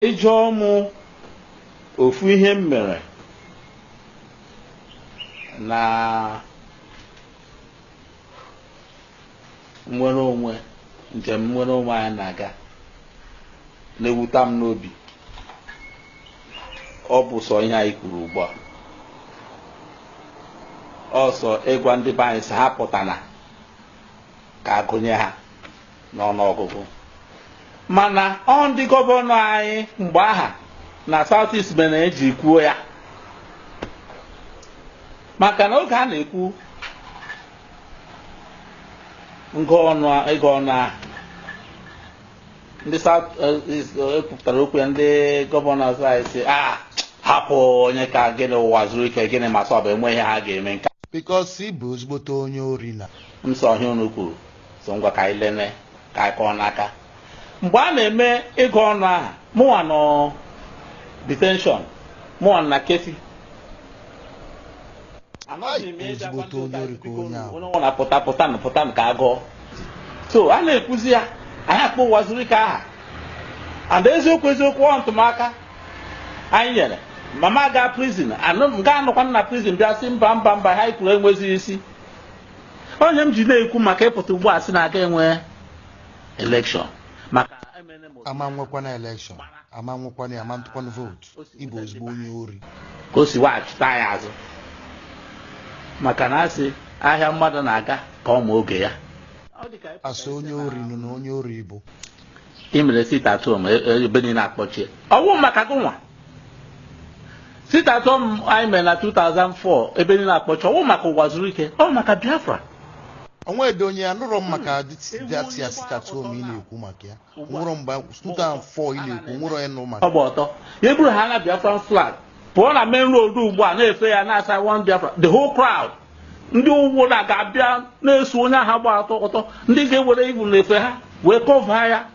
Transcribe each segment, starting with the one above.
Ị jụọ mụ ofu ihe m mere na nnwere onwe, njem nnwere onwe anyị na-aga, na-ewuta m n'obi, ọ bụ sọ ihe anyị kwuru ugbu a. Ọsọ ịgwa ndị be anyị sị ha pụtana ka agụnye ha n'ọnụọgụgụ, mana ọ ndị gọvanọ anyị mgbe aha na South East mere eji kwuo ya, maka na oge a na-ekwu ịgụ ọnụ ahụ, ndị South East ekwupụtara okwu ya, ndị gọvanọ anyị sị a hapụ onye ka gịnị ụwa zuru ike gịnị ma sọ bụ enwe ihe ha ga-eme nke Because ị bụ ezigbote onye ori na m sọ ihe unu kwuru so ngwa ka anyị lene ka anyị kọọ n'aka. Mgbe a na-eme ịgụ ọnụ ahụ, mụnwa nọ detention, mụnwa na Keffi. Ezigbote onye ori ka onye ahụ. Onye ọ na-apụta pụta na pụta ka a gụọ. So a na-ekwuzi ya, anyị akpọ ụwa zuru ike aha. And eziokwu eziokwu ọ ntụmaka anyị nyere mama gaa prison, anụ m gaa anọkwa na prison bịa sị mba mba mba, ha kwuru enwezighị isi. Onye m ji na-ekwu maka ịpụta ugbu a sị na aga enwe election maka ama nwekwana election, ama nwekwana ya, ama ntụkwana vootu. Ị bụ ezigbo onye ori. Ka o si weghachite anyị azụ, maka na asị ahịa mmadụ na-aga ka ọ ma oge ya. Asị onye ori nọ na onye ori bụ ị mere sit at home ebe niile akpọchie. Ọwụ maka gị nwa sit at home anyị mere na 2004 ebe niile akpọchie, ọwụ maka ụwa zuru ike, ọ maka Biafra. Onwe edo onye anụrọ m maka that ya sit at home ị na-ekwu maka ya. Nwụrọ mgbe 2004 ị na-ekwu, nwụrọ onye nụ maka ọ gba ọtọ ya eburu ha na Biafran flag pụọ na main road ugbu a na-efe ya na-asa one Biafra, the whole crowd ndị ụgwọ na ga-abịa na-eso onye ahụ gba ọtọ ọtọ, ndị ga-ewere ibu na-efe ha wee kọva ya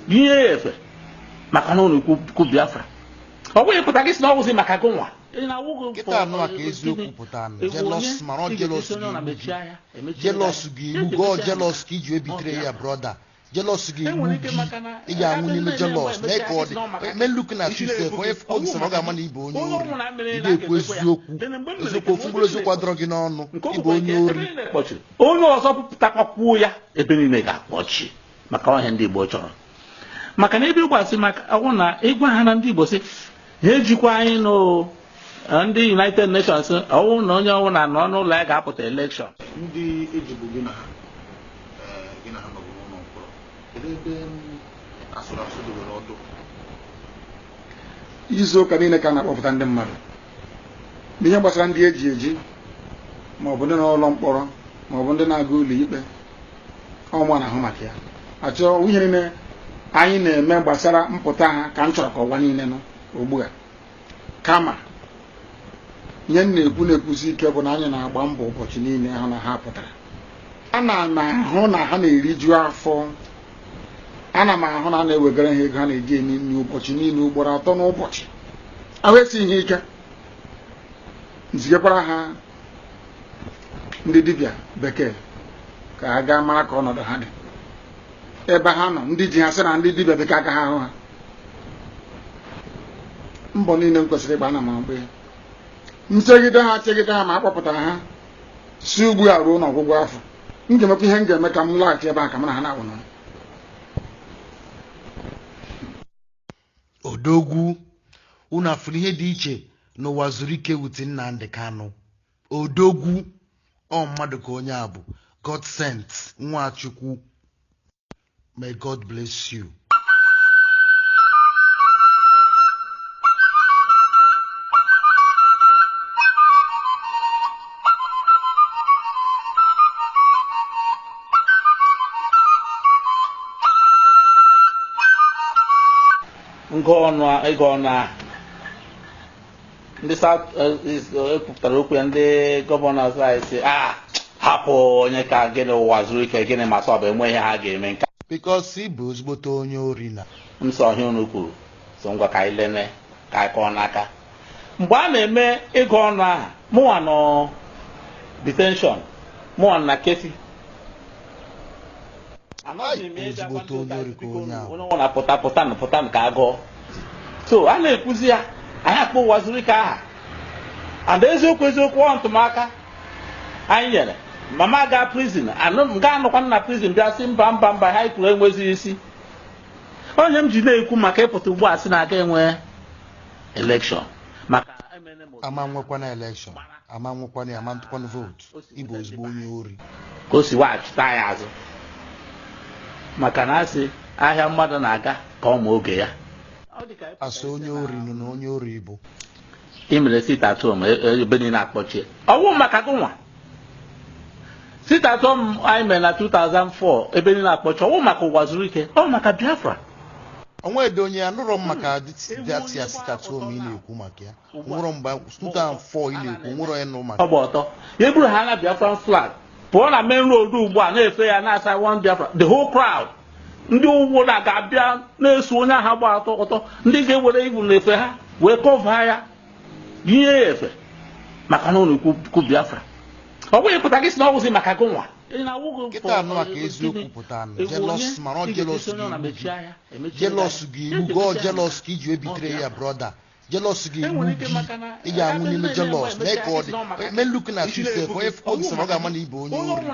yinye ya efe maka na ọ na-ekwu Biafra. Ọ bụghị pụta gị si na ọ wụzi maka gị nwa. Kịta anụ a ka eziokwu pụta nụ. Jealous mara ọ jealous ga-egbu gị. Jealous ga-egbu gị, ọ jealous ka iji ebitere ya brother. Jealous ga-egbu gị, ị ga-anwụ n'ime jealous. Mee ka ọ dị mee look na yourself, onye fụkọ gị sị na ọ ga-ama na ị bụ onye ori. Ị na-ekwu eziokwu, eziokwu ofu mkpụrụ eziokwu adọrọ gị n'ọnụ. Ị bụ onye ori. Onye ọzọ pụtakwakwuo ya ebe niile ga-akpọchi maka ọhịa ndị Igbo chọrọ. Maka na ebe ịgwasị maka ọwụ na ịgwa ha na ndị Igbo sị ha ejikwa anyị nụ ndị United Nations, ọwụ na onye ọwụ na nọ n'ụlọ ya ga-apụta elekshọn. Ndị ejibu gị na ha gị na ha nọbụ n'ụlọ mkpọrọ, kedu ebe asụrụ asụ dowere ọdụ? Izu ụka niile ka a na-akpọpụta ndị mmadụ n'ihe gbasara ndị eji eji maọbụ ndị nọ n'ụlọ mkpọrọ maọbụ ndị na-aga ụlọ ikpe, ọnwa na-ahụ maka ya. Achọ ihe niile anyị na-eme gbasara mpụta ha ka m chọrọ ka ụwa niile nụ ugbu a. Kama ihe m na-ekwu na-ekwusi ike bụ na anyị na-agba mbọ ụbọchị niile hụ na ha pụtara. Ana m ahụ na ha na-eriju afọ, ana m ahụ na a na-ewegara ha ego ha na-eji eme nri ụbọchị niile ugboro atọ n'ụbọchị. Ahụ esighị ike, nzigakwara ha ndị dibịa bekee ka ha gaa mara ka ọnọdụ ha dị ebe ha nọ. Ndị ji ha sị na ndị dibịa bekee agaghị ahụ ha. Mbọ niile m kwesịrị ịgba ana m agba ya. Nchegide ha chegide ha ma a kpọpụtara ha si ugbu a ruo n'ọgwụgwụ afọ, m ga-emekwa ihe m ga-eme ka m laghachi ebe a ka m na ha na-awụ nọrọ. Odogwu unu afụrụ ihe dị iche n'ụwa zuru ike wute Nnamdi Kanu. Odogwu ọ mmadụ ka onye a bụ God sent Nwachukwu. May God bless you. Ịgụ ọnụ ahụ, ndị South East ekwupụtara okwu ya, ndị gọvanọ anyị sị a hapụ onye ka gịnị ụwa zuru ike gịnị ma sọ bụ enwe ihe ha ga-eme nke. Because ị bụ ezigbote onye ori na m sọ ihe unu kwuru so ngwa ka anyị lene ka anyị kọọ n'aka. Mgbe a na-eme ịgụ ọnụ ahụ, mụnwa nọ detention, mụnwa na Keffi. Ezigbote onye ori ka onye ahụ. Onye ọ na-apụta pụta pụta ka a gụọ. So a na-ekwuzi ya, anyị akpọ Uwazuruike aha. And eziokwu eziokwu, ọ ntụmaka anyị nyere mama gaa prison, anụ ga anọkwa na prison bịa sị mba mba mba, ha kwuru enwezighị isi. Onye m ji na-ekwu maka ịpụta ugbu a sị na aga enwe election maka emene m otu Ama nwekwana election, ama nwekwana ya, ama ntụkwana vote. Ịbụ ozigbo onye ori. Ka o si weghachite anyị azụ, maka na asị ahịa mmadụ na-aga ka ọ ma oge ya. Asa onye ori nọ na onye ori bụ Imere sit at home, ebe niile akpọchie, ọwụ maka gụnwa. Sit at home anyị mere na 2004, ebe niile akpọchie, ọwụ maka Uwazuruike, ọ maka Biafra. Onwe ede onye anụrọ m maka that ya sit at home ị na-ekwu maka ya. Nwụrọ mgbe 2004 ị na-ekwu, nwụrọ onye nụ maka. Ọ gba ọtọ ya eburu ha na Biafran flag pụọ na main road ugbu a na-efe ya, na-asa one Biafra. The whole crowd, ndị ụgwọ na ga-abịa na-eso onye ahụ gba ọtọ ọtọ, ndị ga-ewere ibu na-efe ha wee cover ya, yinye ya efe, maka na ụlọ ikwu Biafra. Ọ bụghị pụta gị si na ọ wụzi maka gị nwa. Kịta anụ maka eziokwu pụta nụ. Jealous, mana ọ jealous ga-egbu gị. Jealous ga-egbu gị. Ọ jealous ka iji ebitere ya, brother. Jealous ga-egbu gị. Ị ga-anwụ n'ime jealous. Mee ka ọ dị mee look na yourself. Onye fụkọ gị sị na ọ ga-ama na ịbụ onye ori.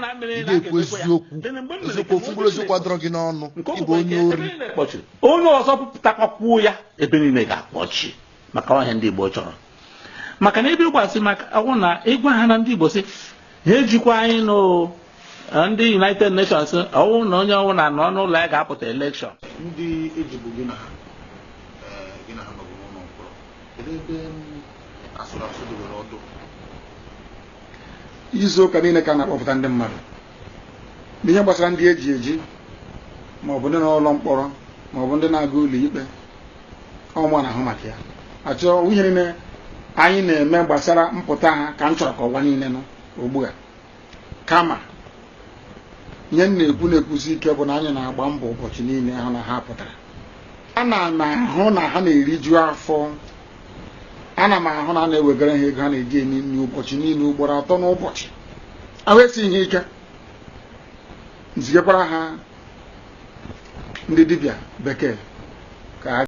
Ị ga-ekwu eziokwu eziokwu, ofu mkpụrụ eziokwu adọrọ gị n'ọnụ. Ịbụ onye ori. Kpọchiri onye ọzọ pụtakwakwuo ya, ebe niile ga-akpọchi, maka ọhịa ndị Igbo chọrọ, maka na ebe ịgbasị maka ọwụ na ịgwa ha na ndị Igbo sị ha ejikwa anyị nụ ndị United Nations, ọwụ na onye ọwụ na nọ n'ụlọ ya ga-apụta election. Ndị ejibu gị na ha, gị na ha nọbụ n'ụlọ mkpọrọ, kedu ebe asụrụ asụ dowere ọdụ? Izu ụka niile ka a na-akpọpụta ndị mmadụ n'ihe gbasara ndị eji eji, maọbụ ndị nọ n'ụlọ mkpọrọ, maọbụ ndị na-aga ụlọ ikpe, ọmụ na-ahụ maka ya. Achọ ihe niile anyị na-eme gbasara mpụta ha ka m chọrọ ka ụwa niile nụ ugbu a. Kama ihe m na-ekwu na-ekwusi ike bụ na anyị na-agba mbọ ụbọchị niile hụ na ha pụtara. Ana m ahụ na ha na-eriju afọ, ana m ahụ na a na-ewegara ha ego ha na-eji eme nri ụbọchị niile, ugboro 3 n'ụbọchị. Ahụ esighị ha ike. Zigakwara ha ndị dibịa bekee ka ha